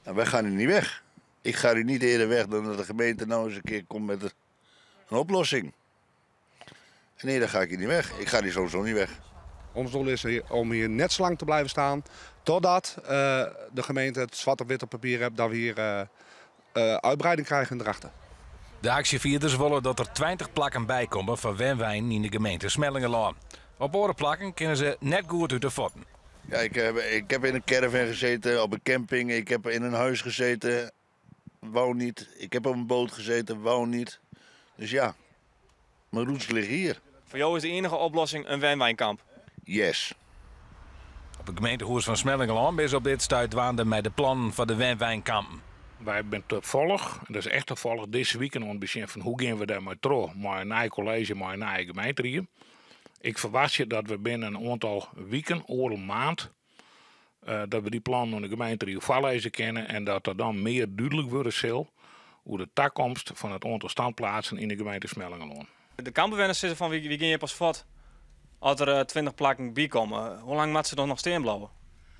Nou, wij gaan hier niet weg. Ik ga hier niet eerder weg dan dat de gemeente nou eens een keer komt met een oplossing. Nee, dan ga ik hier niet weg. Ik ga hier sowieso niet weg. Ons doel is om hier net zo lang te blijven staan totdat de gemeente het zwart op wit op papier heeft dat we hier uitbreiding krijgen in Drachten. De aksjefierders wolle dat der 20 plakken bykomme foar wenweinen yn de gemeente Smellingerlân. Op oare plakken kinne se net goed út de fuotten. Ja, ik heb in een caravan gezeten, op een camping. Ik heb in een huis gezeten, wou niet. Ik heb op een boot gezeten, wou niet. Dus ja, mijn roots liggen hier. Foar jo is de iennige oplossing in wenweinkamp? Yes. Op it gemeentehûs fan Smellingerlân binne se op dit stuit dwaande mei de plannen foar de wenweinkampen. Wy binne tafallich, en dat is echt tafallich, dizze wike oan it besjen fan hoe geane we dêrmei troch mei in nij kolleezje, mei in nije gemeenterie. Ik ferwachtsje dat we binnen in oantal wiken, oardel maand, dat we dy plannen oan de gemeenterie foarlizze kinne en dat der dan mear dúdlik wurde sil oer de takomst fan it oantal standplaatsen yn de gemeente Smellingerlân. De kampbewenners sizze fan wy geane hjir pas fuort as der 20 plakken bykomme. Hoe lang moatte se dan noch stean bliuwe?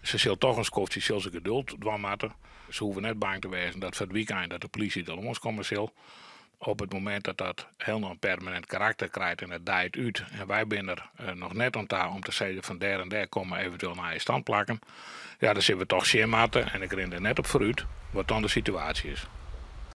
Se sil dochs in skoftsje sil se geduld dwaan moatte. Se hoege net bang te wêzen dat foar it wykein dat de polysje der lânskomme sil. Op it momint dat dat hielendal in permanint karakter krijt en it dijt út en wy binne der noch net oan ta om te sizzen fan dêr en dêr komme eventueel nije standplakken, ja, dan sille we dochs sjen moatte en ik rin der net op foarút wat dan de situaasje is.